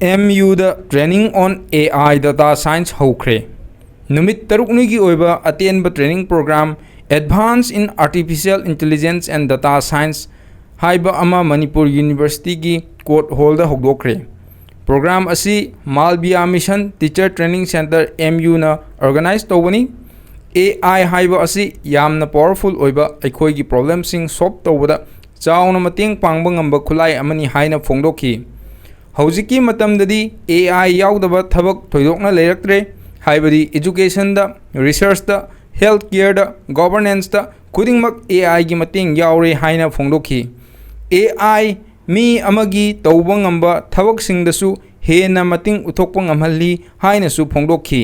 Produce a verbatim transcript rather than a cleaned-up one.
M ꯌꯨꯗ Training on A I Data Science ꯍꯧꯈ꯭ꯔꯦ꯫ ꯅꯨꯃꯤꯠ ꯇꯔꯨꯛꯅꯤꯒꯤ ꯑꯣꯏꯕ ꯑꯇꯦꯟꯕ training program Advance in Artificial Intelligence and Data Science ꯍꯥꯏꯕ ꯑꯃ ꯃꯅꯤꯄꯨꯔ ꯌꯨꯅꯤꯚꯔꯁꯤꯇꯤꯒꯤ ꯀꯣꯔꯠ ꯍꯣꯜꯗ ꯍꯧꯗꯣꯛꯈ꯭ꯔꯦ꯫ ꯄ꯭ꯔꯣꯒ꯭ꯔꯥꯝ ꯑꯁꯤ Malviya mission teacher training centre, M ꯌꯨꯅ ꯑꯣꯔꯒꯅꯥꯏꯖ ꯇꯧꯕꯅꯤ꯫ ꯑꯦ ꯑꯥꯏ ꯍꯥꯏꯕ ꯑꯁꯤ ꯌꯥꯝꯅ ꯄꯥꯋꯔꯐꯨꯜ ꯑꯣꯏꯕ, ꯑꯩꯈꯣꯏꯒꯤ ꯄ꯭ꯔꯣꯕ꯭ꯂꯦꯝꯁꯤꯡ ꯁꯣꯜꯕ ꯇꯧꯕꯗ ꯆꯥꯎꯅ ꯃꯇꯦꯡ ꯄꯥꯡꯕ ꯉꯝꯕ ꯈꯨꯠꯂꯥꯏ ꯑꯃꯅꯤ ꯍꯥꯏꯅ ꯐꯣꯡꯗꯣꯛꯈꯤ꯫ ꯍꯧꯖꯤꯛꯀꯤ ꯃꯇꯝꯗꯗꯤ ꯑꯦ ꯑꯥꯏ ꯌꯥꯎꯗꯕ ꯊꯕꯛ ꯊꯣꯏꯗꯣꯛꯅ ꯂꯩꯔꯛꯇ꯭ꯔꯦ, ꯍꯥꯏꯕꯗꯤ ꯏꯖꯨꯀꯦꯁꯟꯗ, ꯔꯤꯁꯔꯁꯇ, ꯍꯦꯜꯊ ꯀꯦꯌꯔꯗ, ꯒꯣꯚꯔꯅꯦꯟꯁꯇ ꯈꯨꯗꯤꯡꯃꯛ ꯑꯦ ꯑꯥꯏꯒꯤ ꯃꯇꯦꯡ ꯌꯥꯎꯔꯦ ꯍꯥꯏꯅ ꯐꯣꯡꯗꯣꯛꯈꯤ꯫ ꯑꯦ ꯑꯥꯏ ꯃꯤ ꯑꯃꯒꯤ ꯇꯧꯕ ꯉꯝꯕ ꯊꯕꯛꯁꯤꯡꯗꯁꯨ ꯍꯦꯟꯅ ꯃꯇꯤꯡ ꯎꯊꯣꯛꯄ ꯉꯝꯍꯜꯂꯤ ꯍꯥꯏꯅꯁꯨ ꯐꯣꯡꯗꯣꯛꯈꯤ꯫